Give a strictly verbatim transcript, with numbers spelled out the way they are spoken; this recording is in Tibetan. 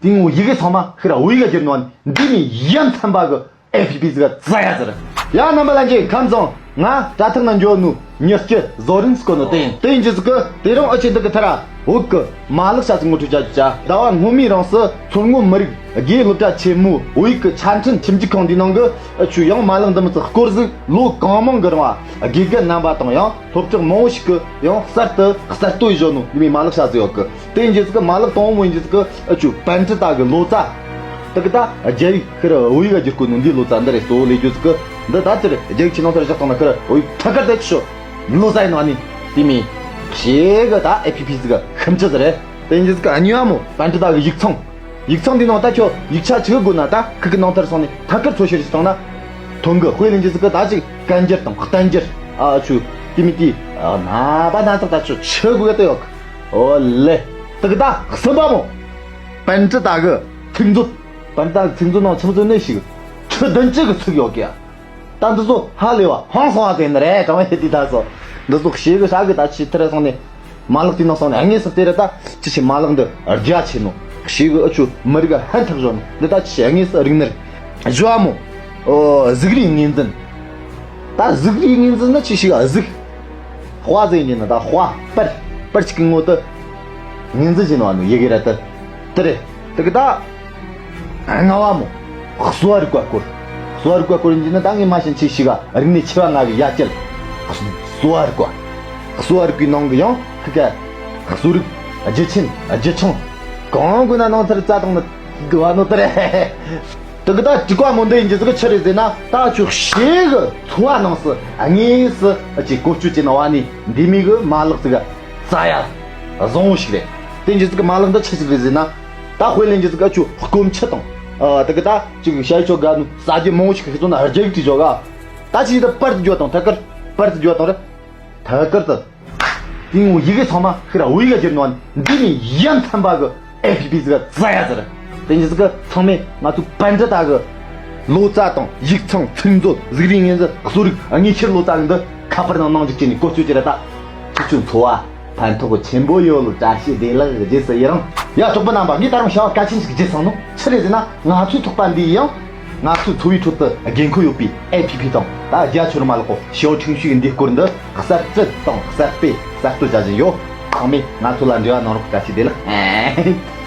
དེ་ངོ་ཡི་གེ་ཚང་མ་ཤི་ར་འོ་ཡི་ག་བསྒྱུར་ནོ་འདི་མི་ཡ་མཚན་པ་གི་ཨེ་ཕི་ཕི་ཟིག་ག་ཙ་ཡ་ཟེར། ཡ་རྣམ་པ་ལྷན་རྒྱས་ཁམས་བཟང་། ང་དྲ་ཐག་ན་འགྱོ་ནུ་མྱི་སྐྱི་བཟོ་རིན་སྐོ་ནོ་དེ་ཡིན། དེ་ཡིན་རྒྱུ་ཟིག་གི་དེ་རིང་ཨ་ཆེ་འདི་གི་ཐ་ར་བོད་གི་མ་ལག་ཤ་ཟིག་ངོ་སྤྲོད་བྱ་རྒྱུ་བྱ། ཟླ་བ་སྔོན་མའི་རིང་སུ་མཚོ་སྔོན་མི་རིགས་དགེ་སློབ་གྲྭ་ཆེན་མོའི་བོད་ཡིག་གི་ཆ་འཕྲིན་ཁྱིམ་རྒྱུད་ཁང་འདིའི་ནང་གི་ཨ་ཆུ་ཡང་མ་ལག་འདི་མི་ཚོ་སྐོར་ཟིག་ལོ་གང་མང་གི་རིང་བ་དགེ་རྒན་རྣམ་པ་དང་ཡང་སློབ་གྲོགས་མང་བོ་ཞིག་གི་ཡང་གསར་དུ་གསར་གཏོད་བྱས་ནོ་འདི་མི་མ་ལག་ཤ་ཟིག་ཡོད་གི། དེ་ཡིན་རྒྱུ་ཟིག་གི་མ་ལག་དང་བོ་ཡིན་རྒྱུ་ཟིག་གི་ཨ་ཆུ་པན་ཀྲི་ཏ་གི་ལོ་ཙཱ། དེ་གི་ད་རྒྱ་ཡིག་ཁི་ར་བོད་ཡིག་ག་བསྒྱུར་གོ་ནོ་འདི་ལོ་ཙཱ་འདི་རེད། གཙོ་བོ་ལས་རྒྱུ་ཟིག་གི་འདི་ད་ཅི་རེད། རྒྱ་ཡིག་ཆི་ནང་ཚར་བཞག་བཏང་ན་ཁི་ར་བོད་ཡིག་ཐད་ཀར་དེ་ཆི་ལོ་ཙཱ་ཡིན་ནོ་ཨ་ནི་དེ་མི་ཞེ་གི་ད་ཨེ་ཕི་ཕི་ཟིག་གི་ཁིམ་ཆི་ཟིག་རེད། དེ་ཡིན་རྒྱུ་ཟིག་གི་ཨ་ཉི་བ་མོ་པན་ཀྲི་ཏ་གི་ཡིག་ཚང་། ཡིག་ཚང་འདི་ནང་ད་ཁྱོད་ཡིག་ཆ་ཆི་གི་དགོས་ན་ད་ཁི་གི་ནང་ཚར་སོང་ནས་ཐད་ཀར་འཚོལ་བཤེར་ཞིག་བཏང་ན་ཐོན་གི། དཔེ་ལེན་རྒྱུ་ཟིག་གི་ད་ཅིག་བཀའ་འགྱུར་དང་བསྟན་འགྱུར་ཨ་ཆུ་དེ་མི་དེ་ཨ་ན་པ་ན་ཚག་ད་ཆུ་ཆི་དགོས་གི་ད་ཡོད་གི། ཨོ་ལེ། དེ་གི་ད་གསུམ་པ་མོ་པན་ཀྲི་ཏ་གི་ཚིག་མཛོད། པན་ཀྲི་ཏ་གི་ཚིག་མཛོད་ནང་ཆི་མོ་ཚོད་ནས་ཞིག་ཁྲི་བདུན་ཅུ་གི་ཚིག་ཡོད་གི་ཡ། ད་འདི་ཚོ་ཧ་ལས་བ་ཧང་སང་བ་དེ་ནི་རེད། གྲངས་ཡེ་དེ་ད་ཚོ་འདི་ཚོ་ཞེ་གི་ཧྲ་གི་ད་ཆི་ཐི་རེ་སོང་ནས་མ་ལག་དེ་ནང་སོང་ནས་དངོས་སུ་དེ་རེད། ད་ཅི་ཞིག་མ་ལག་འདི་རྒྱ་ཆེ་ནོ་ཞེ་གི་ཨ་ཆུ་མི་རིགས་ཧན་ཐག་བཞོན་ནོ་འདི་ད་ཅི་ཞིག་དངོས་སུ་རིག་ནི་རེད། བཞི་བ་མོ་ཨོ་གཟུགས་རིས་ངོས་འཛིན། ད་གཟུགས་རིས་ངོས་འཛིན་ནི་ཅི་ཞིག་གཟུགས། དཔའ་ཟེར་ཡིན་ན་ད་དཔའ་པར་པར་ཅིག་གི་ངོ་དུ་ངོས་འཛིན་བྱས་ནོ་ཨ་ནོ་ཡི་གེ་ར་དུ་དེ་རེད། དེ་གི་ད། ལྔ་བ་མོ། གསོ་བ་རིག་པ་སྐོར། གསོ་བ་རིག་པ་སྐོར་ཡིན་ན་ད་ངས་མ་ཤེས་ཆེ་ཞིག་ག་རིག་གནས་ཆེ་བ་ལྔ་གི་ཡ་གྱལ། གསོ་བ་རིག་པ། གསོ་བ་རིག་པའི་ནང་གི་ཡང་ཁི་ཀ་གསོ་རིག་རྒྱུ་ཆེན་རྒྱུ་ཆུང་གང་དགོས་ན་ནང་ཚར་རྩ་དང་ནི་དགོས་བ་ནོ་དེ་རེད། དེ་གི་ད་དྲུག་པ་མོ་འདི་ཡིན་རྒྱུ་ཟིག་གི་ཆི་རེད་ཟེར་ན་ད་ཆུ་ཤེ་གི་འཚོ་བ་ནང་སུ་དངོས་སུ་ཅིག་བཀོལ་སྤྱོད་བྱས་ན་བ་ནི་འདི་མི་གི་མ་ལག་ཟིག་ག་རྩ་ཡ་བཟང་བོ་ཞིག་རེད། དེ་འདྲ་ཟིག་གི་མ་ལག་འདི་ཆི་ཟིག་རེད་ཟེར་ན། ད་དཔེ་ལེན་རྒྱུ་ཟིག་ག་ཆུ་སྐོམ་ཆུ་དང་། ཨ་དེ་གི་ད་ཅིག་ཤ་ཡི་ཆོ་ག་ནུ་ཟ་རྒྱུ་མང་བོ་ཞིག་གི་ཁི་ཚོ་ན་རྒྱ་ཡིག་བྲིས་ཆོག་ག་ད་ཅིག་ད་པར་དུ་འགྱོ་དང་ཐད་ཀར་པར་དུ་འགྱོ་དང་རེད། ཐད་ཀར་དུ། དེ་ངོ་ཡི་གེ་ཚང་མ་ཤི་ར་འོ་ཡི་ག་བསྒྱུར་ནོ་འདི་ནི་ཡ་མཚན་པ་གི་ཨེ་ཕི་ཕི་ཟིག་ག་ཙ་ཡ་ཟེར། དེ་འདྲ་ཟིག་གི་ཚང་མས་ང་ཚོ་པན་ཀྲི་ཏ་གི་ལོ་ཙཱ་དང་ཡིག་ཚང་ཚིག་མཛོད་གཟུགས་རིས་ངོས་འཛིན་གསོ་རིག་དངོས་ཤེས་ལོ་ཙཱ་གི་འདི་ཁ་པར་ནང་ནང་འཇུག་བྱས་ནས་བཀོལ་སྤྱོད་བྱེད་ར་ད། ཁྱེད་ཚོའི་འཚོ་བ་ཕན་ཐོགས་ཆེན་པོ་ཡོད་ལ། བཀྲ་ཤིས་བདེ་ལེགས། རྗེས་སུ་ཡི་རང་། ཡ་གྲོགས་པོ་རྣམ་པ། ངས་ད་རུང་བྱ་བ་གལ་ཆེན་ཞིག་བརྗེད་སོང་ནོ་ཆི་རེད་ཟེར་ན། ང་ཚོའི་ཚོགས་པ་འདིའི་ཡང་ང་ཚོའི་འཚོ་བའི་ཁྲོད་དུ་དགོས་མཁོ་ཡོད་པའི་ཨེ་ཕི་ཕི་དང་ད་རྒྱ་ཆོར་མ་ལག་གོ་ཞའོ་ཁྲིང་ཤུའི་འདིའི་སྐོར་འདི་གསར་སྤེལ་དང་གསར་སྤེལ་གསར་གཏོད་བྱ་བཞིན་ཡོད། ཚང་མས་ང་ཚོ་ལ་འབྲེལ་བ་གནང་རོགས། བཀྲ་ཤིས་བདེ་ལེགས།